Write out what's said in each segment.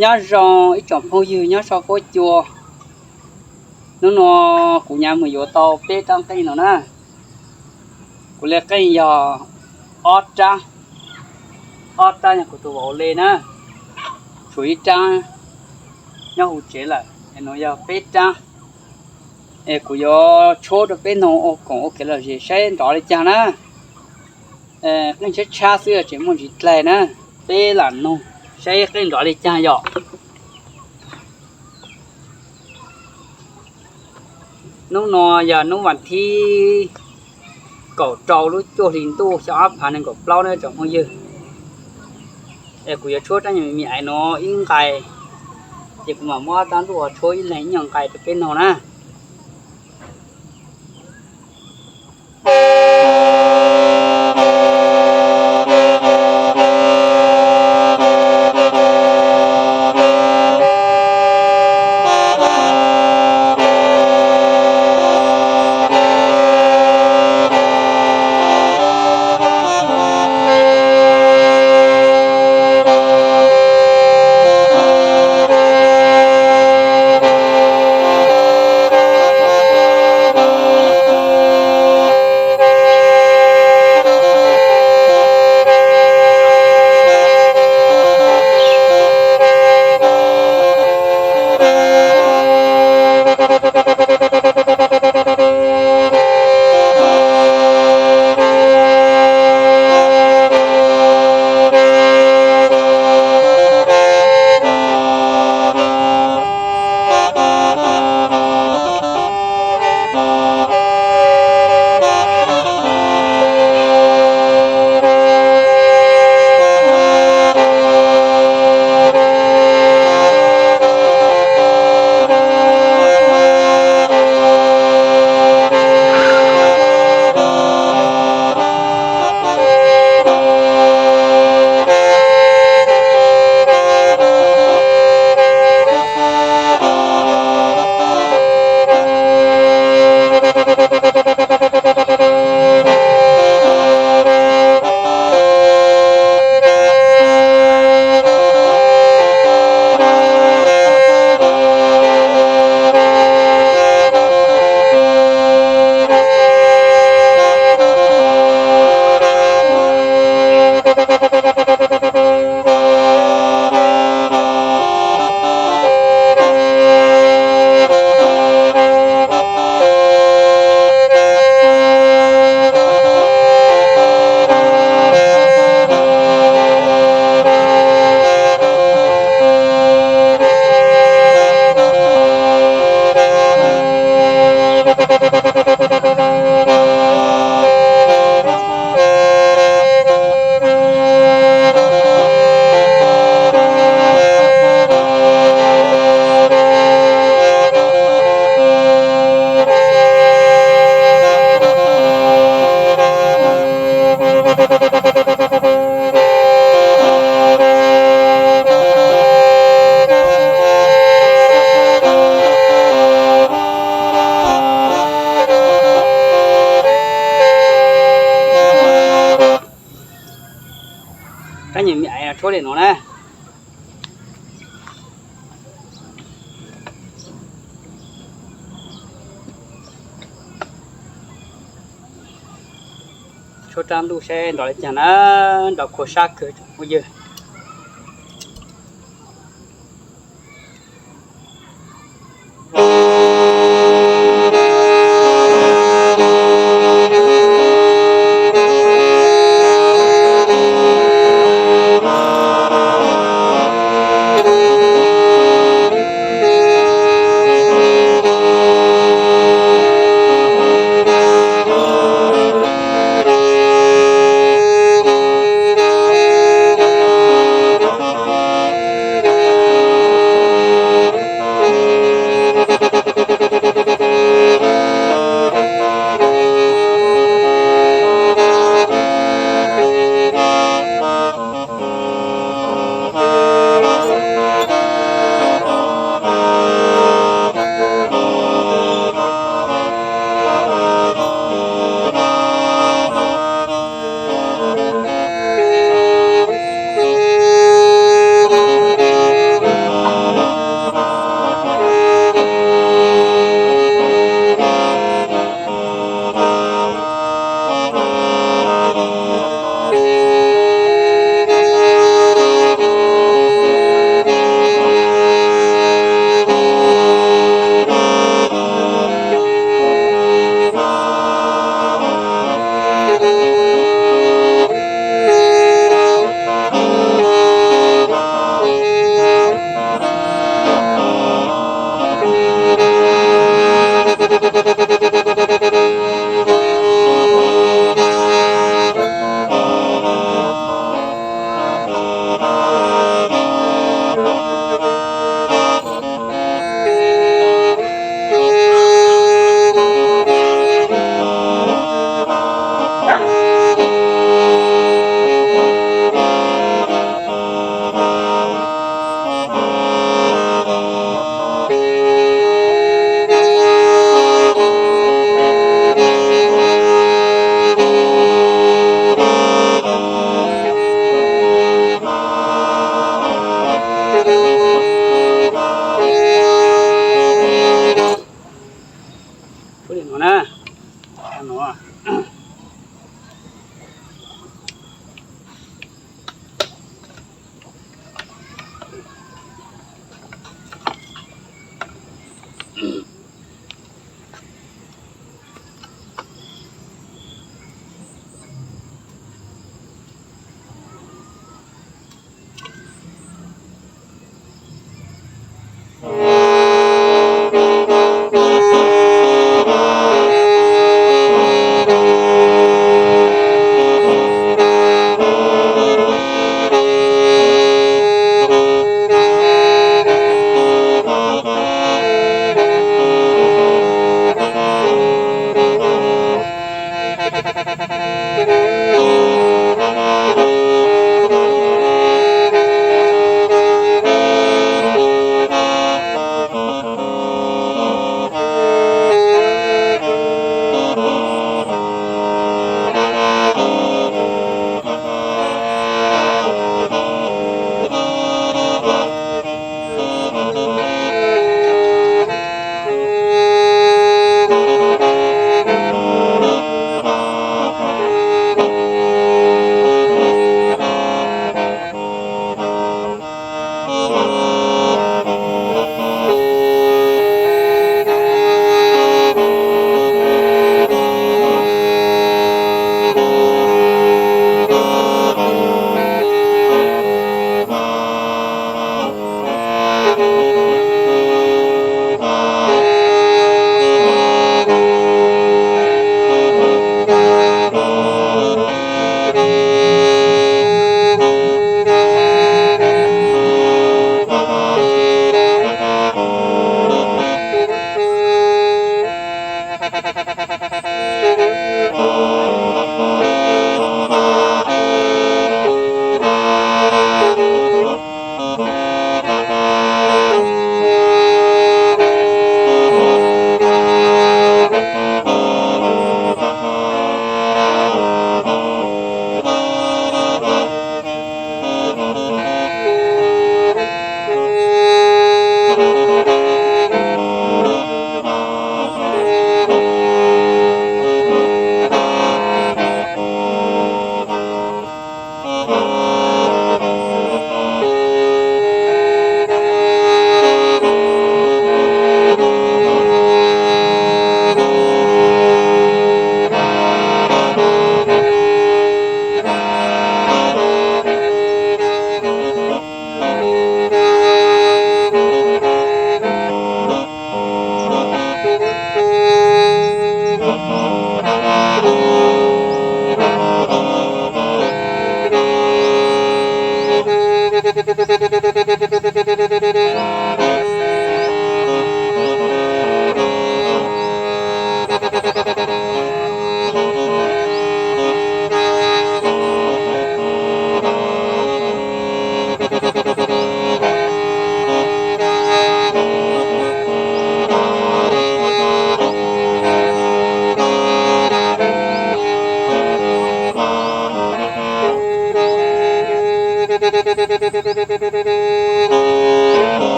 Nyob zoo ib tsoom phooj ywg nyob saum huab cua. Hnub no kuv nyam mus yuav tau peb rab qeej no na. Kuv li qeej yog ob rab, ob rab yog kuv tus vauv li na, tshuav ib rab nyob hauv tsev lawm, es no yog peb rab. Es kuv yuav tshuab rau peb noog ua koom ua kev lom zem saib nrov li cas na. Qeej tshab tshab xwb tseem muaj ntsis dlaig na, peb lam noog saib qeej nrov li cas yom. Hnub no yog hnub vas thib kaum rau lub cuaj hli ntuj xyoo ob phav nees nkaum plaub na tsoom phooj ywg. Es kuv yuav tshuab rab nyuam me me ais no ib nqai, ces kuv mam muab rab ntuj tshuab ib leeg ib nyuag nqai rau peb noog na. Rab nyuam me ais tshuab li no na. Tshuab rab ntuj saib nrov li cas na, nrov khuav sab kawg tsoom phooj ywg.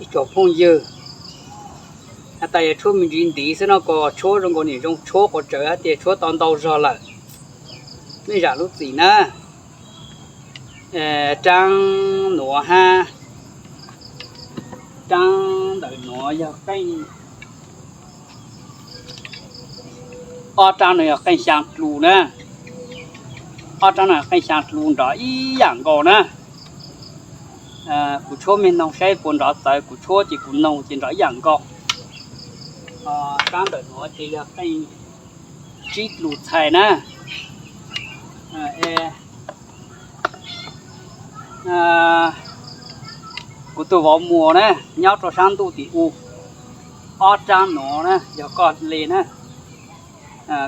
Ib tsoom phooj ywg, has tas yog tshuab me ntsis ntiv xwb no kuj tshuab zoo nkaus niam zoo tshuab quav tsawv hab tias tshuab tau ntau zog lawm. Mej zam lub txim na. Raab nuav hab raab ntawm nuav yog qeej, ob raab no yog qeej xyaa dlus na. Ob raab no qeej xyaa dlus nrov ib yaam nkaus na. Kuv tshuab mej noog saib puas nrov txawv, kuv tshuab ces kuv noog ces nrov ib yaam nkaus. Raab ntawm nuav ces yog qeej tsib dlus txhais na. Kuv tug vauv muas na, nyob rua saab ntuj tim u. Ob raab nuav na yog koj le na,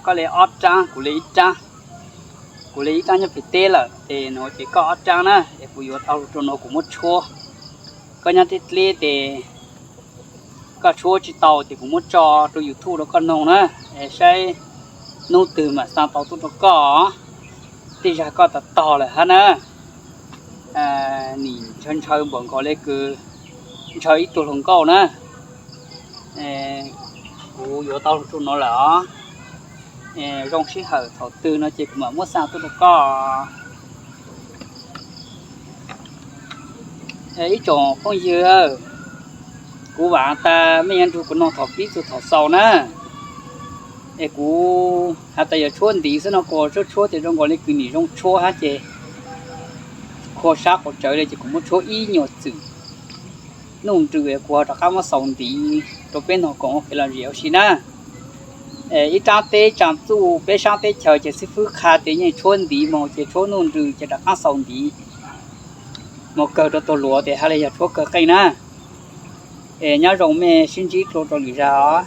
koj le ob raab, kuv le ib raab. Kuv le ib raab nyob pem teb lawm, ces nuav ces koj ob raab na, es kuv yuav tau lug rua nuav kuv muab tshuab. Koj nyob dleb dleb ces koj tshuab tsi tau ces kuv muab tso rua YouTube rau koj noog na, es saib nub twg mam xaa tau tuaj rua koj. Tej zag koj tau tog lawm hab na. Nim ntshaw ntshaw npaum nkaus le kws ntshaw ib tug hluas nkauj na. Kuv yuav tau lug rua nuav lawm os. Zoo sij hawm thaum twg no ces kuv mam muab xaa tuaj rua koj. Ib tsoom phooj ywg, kuv vaam tas mej yuav nrug kuv noog thaum pib txug thaum xaus na. Es kuv has tas yog tshuab ntiv xwb no kuj tshuab tshuab ces zoo nkaus le kws nim zoo tshuab hab ces khua sab quav tsawv le ces kuv muab tshuab ib nyuag txwm. Nuj nrws kuv ho rov qab muab xaus ntiv rua peb noog koom ua kev lom zem ua si na. Ib raab teb tsaam txuj peb saab teb chaws ces xib fwb qha tias yeej tshuab ntiv moog ces tshuab nuj nrws ces rov qab xaus ntiv. Moog kawg rua tug luav tes has le yog tshuab kawg qeej na. Es nyob zoo mej sib ntsib dlua rua lwm zag os.